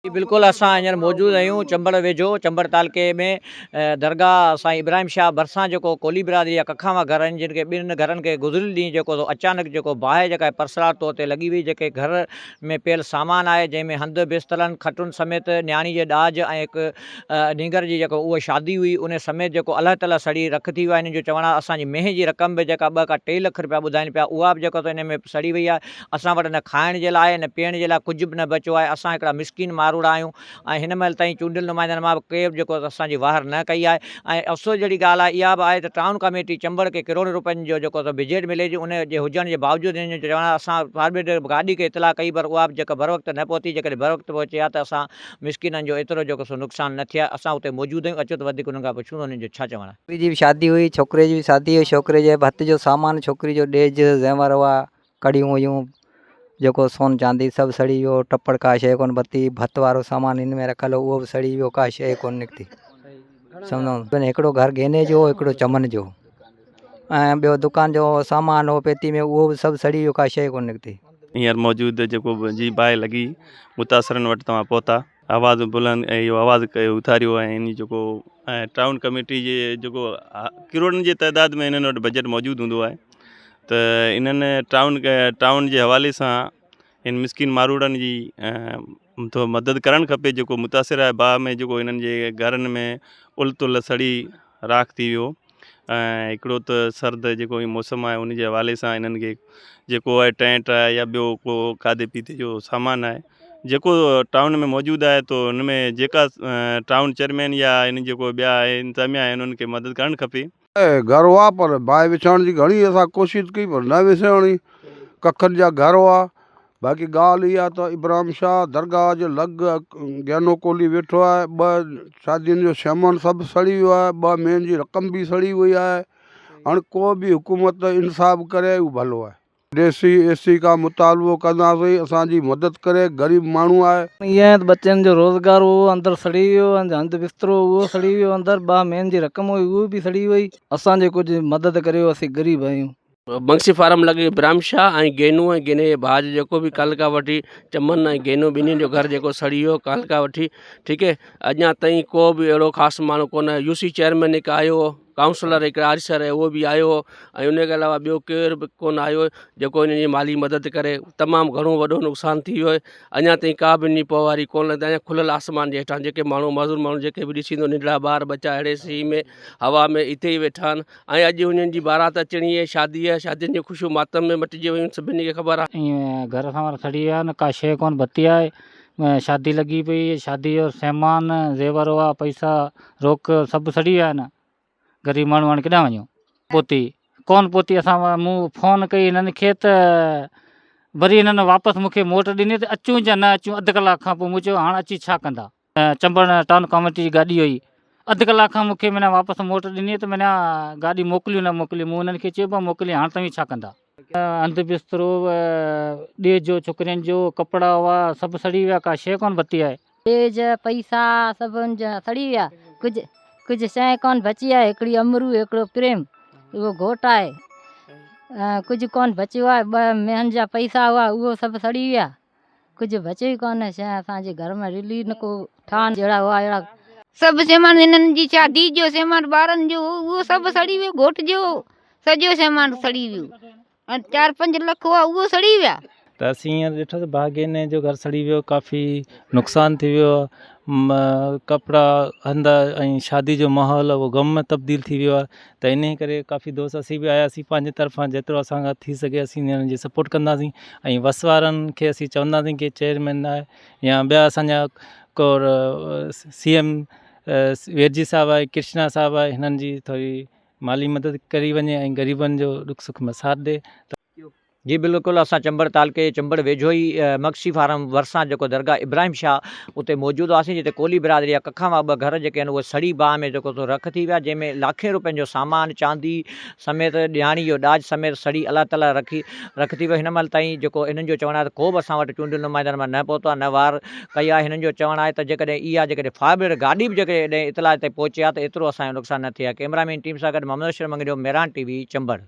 جي بلڪل اسان هينئر موجود آهيون چمبڙ ويجهو چمبڙ تعلقي ۾ درگاهه سائين ابراهيم شاهه ڀرسان جيڪو ڪولهي برادري جا ڪکاوان گهر آهن جن کي ٻن گهرن کي گذريل ڏينهن جيڪو سو اچانڪ جيڪو باهه جيڪا پرسرار طور تي لڳي وئي جيڪي گهر ۾ پيل سامان آهي جنهن ۾ هنڌ بسترن کٽن سميت نياڻي جي ڏاج ۽ هڪ نينگر جي جيڪو اهو شادي هئي ان سميت جيڪو الهه تلهه سڙي رک ٿي ويو آهي انهن جو چوڻ آهي اسان جي مينهن جي رقم به جيڪا ٻه کان ٽي لک رپيا ٻڌائين پيا اها به جيڪو سو ان ۾ سڙي وئي آهي اسان وٽ نه کائڻ جي لاء نه پيئڻ جي لاء ڪجهه به نه بچيو آهي، اسان هڪڙا مسڪين ماروئڙا آهيون ۽ هن مهل تائين چونڊيل نمائندن مان به ڪنهن به جيڪو اسان جي واهر نه ڪئي آهي ۽ افسوس جهڙي ڳالهه آهي اها به آهي ته ٽائون ڪميٽي چمبڙ کي ڪروڙين روپين جو جيڪو سو بجيٽ ملي ٿي ان جي هجڻ جي باوجود هنن جو چوڻ آهي اسان فارميٽ گاڏي کي اطلاع ڪئي پر اها به جيڪا بروقت نه پهتي جيڪڏهن بروقت پهچي ها ته اسان مسڪينن جو ايترو جيڪو سو نقصان نه ٿئي ها اسان اتي موجود آهيون اچو ته وڌيڪ انهن کان پڇون ته انهن جو ڇا چوڻ آهي. ڇوڪري جي به شادي هئي ڇوڪري جي به شادي هئي ڇوڪري جي به هٿ جو سامان ڇوڪري جو ڏيج زيور هئا ڪڙيون هيون جيڪو سون چاندي سڀ سڙي ويو ٽپڙ ڪا شيء ڪونه بتي ڀت وارو سامان هن ۾ رکيل هو اهو به سڙي ويو ڪا شيء ڪونه نڪتي سمجهو هڪڙو گهر گيني جو هو هڪڙو چمن جو ۽ ٻيو دڪان جو سامان هو پيتي ۾ اهو به سڀ سڙي ويو ڪا شيء ڪونه نڪتي. هينئر موجود جيڪو به جي باهه لڳي متاثرن وٽ توهان پهتا آواز بلند ۽ اهو آواز ڪيو اٿاريو ۽ ان جيڪو ۽ ٽائون ڪميٽي جي جيڪو ڪروڙن جي تعداد ۾ انهن وٽ بجيٽ موجود هوندو آهي ته انهن ٽائون ٽائون جي حوالي سان ان مسڪين ماروئڙن جي ٿو مدد ڪرڻ کپي جيڪو متاثر آهي باهه ۾ جيڪو انهن جي گهرن ۾ ال تل سڙي راک ٿي ويو ۽ هڪڙو ته سرد جيڪو هي موسم آهي ان جي حوالي سان انهن کي جيڪو آهي ٽينٽ آهي يا ٻيو ڪو کاڌي پيتي جو سامان آهي جيڪو ٽائون ۾ موجود آهي تو ان ۾ جيڪا ٽائون چيئرمين يا ان جيڪو ٻيا انتظاميا آهن انهن کي مدد ڪرڻ کپي. گهر هئا پر باهه وسائڻ جي گهڻي اسان ڪوشش ڪئي پر نه وساڻي ڪکن جا گهر هئا باقي ڳالهه اها ته ابراهيم شاهه درگاهه جي لڳ گينو ڪولهي ويٺو آهي، ٻه شادين جو سامان سڀ سڙي ويو آهي، ٻه مهين جي رقم به سڙي وئي آهي، هاڻي ڪو به حڪومت انصاف ڪري اهو ڀلو آهي. ڊي سي اي سي کان مطالبو ڪنداسين اسان جي مدد ڪري غريب ماڻهو آهي. ائين ته ٻچن جو روزگار اهو اندر سڙي ويو ۽ هنڌ بسترو اهو سڙي ويو اندر ٻه مهين جي رقم هئي اهو به سڙي وئي. اسان جي ڪجهه مدد ڪريو اسين غريب آهيون. مگسي فارم لڳ ابراهيم شاهه ۽ گينو ۽ گيني جي ڀاء جو جيڪو به ڪالهه کان وٺي چمن ۽ گينو ٻنهي جو گهر جيڪو سڙي ويو ڪالهه کان وٺي ٺيڪ هي اڃا تائين ڪو به اهڙو خاص ماڻهو ڪونه يو سي چيئرمين هڪ آيو هو ڪائونسلر هڪ آريسر اهو به آيو هو ۽ ان کان علاوه ٻيو ڪير به ڪونه آيو جيڪو انهن جي مالي مدد ڪري تمام گهڻو وڏو نقصان ٿي ويو آهي اڃا تائين ڪا به انهي پوئواري ڪونه لڌي اڃا کليل آسمان جي هيٺان جيڪي ماڻهو معذور ماڻهو جيڪي به ڏسي ايندو ننڍڙا ٻار ٻچا اهڙي سيء ۾ هوا ۾ اتي ئي ويٺا آهن ۽ اڄ انهن جي بارات اچڻي ۽ شادي آهي، شادين جون خوشيون ماتم ۾ مٽجي ويون، سڀني کي خبر آهي. ائين گهر اسان وارا سڙي ويا نه ڪا شيء ڪونه بتي آهي شادي لڳي پئي شادي جو سامان زيور هئا پئسا روڪ سڀ سڙي ويا آهن غريب ماڻهو هاڻي ڪيڏانهن وڃون. پهتي ڪونه پهتي اسان مون فون ڪئي هنن کي ته وري هنن واپس مون کي موٽ ڏني ته اچون يا نه اچون اڌ ڪلاڪ کان پوء مون چيو هاڻ اچي ڇا ڪندا. چمبڙ ٽائون ڪاميٽي جي گاڏي هئي اڌ ڪلاڪ کان مونکي معنيٰ واپس موٽ ڏني ته معنيٰ گاڏي موڪليون نه موڪليون مون انهن کي چيو ڀا موڪلي هاڻ توهين ڇا ڪندا. هنڌ بسترو ڏيج ڇوڪرين جو ڪپڙا هئا سڀ سڙي ويا ڪا شيء ڪونه بتي آهي. ڏيج پئسا سڀ ان جا سڙي ويا ڪجهه ڪجهه شيء ڪونه بچي آهي هڪڙي امرو هڪڙو پريم اهو گهوٽ آهي ڪجهه ڪونه بچيو آهي ٻه مينهن جا پئسا هئا اهو سڀ سڙي ويا. ڪجهه بچيو ئي ڪونه شيء اسان جي گهر ۾ رلي نه ڪو ٺان جهڙا هئا اهڙا. سڀ سامان هنن جي شادي جو سامان ٻارن جو هو اهو سڀ سڙي ويو گهوٽ جو سڄو سامان سڙي ويو ۽ چار پنج لک هئا اهو سڙي ويا. ته اسين هينئر ڏٺو ته باغين جو گهر سڙي ويو ڪافي نقصان ٿي ويو ڪپڙا هنڌ ۽ شادي جو ماحول اهو غم ۾ تبديل ٿي ويو آهي ته انهي ڪري ڪافي دوست اسين به آياسين پنهنجي طرفان جيترو اسان کان ٿي سگهي اسين انهن جي سپورٽ ڪنداسين ۽ وس وارن کي اسين چونداسين ڪي چيئرمين آهي يا ٻيا اسان جا ڪو سي ايم ويرجي صاحب آهي ڪرشنا صاحب آهي هنن جي ٿوري مالي مدد ڪئي وڃي ۽ غريبن جو ڏک سک ۾ ساٿ ڏي ته جي بلڪل اسان چمبڙ تعلقي جي چمبڙ ويجهو ئي مگسي فارم ڀرسان جيڪو درگاهه ابراهيم شاهه اتي موجود هئاسين جتي ڪولهي برادري جا ڪکان مان ٻه گهر جيڪي آهن اهي سڙي باهه ۾ جيڪو سو رک ٿي ويا جنهن ۾ لاکين روپين جو سامان چاندي سميت ڏيهاڻي جو ڏاج سميت سڙي الله تعالي رکي رک ٿي ويو هن مهل تائين جيڪو انهن جو چوڻ آهي ته ڪو به اسان وٽ چونڊيل نمائندن مان نه پهتو آهي نه وار ڪئي آهي هنن جو چوڻ آهي ته جيڪڏهن اها جيڪڏهن فائر برگيڊ گاڏي به جيڪڏهن اطلاع تي پهچي ها ته ايترو اسان جو نقصان نه ٿئي ها ڪئميرا مين ٽيم سان گڏ محمد اشرف مڱريو مهراڻ ٽي وي چمبڙ.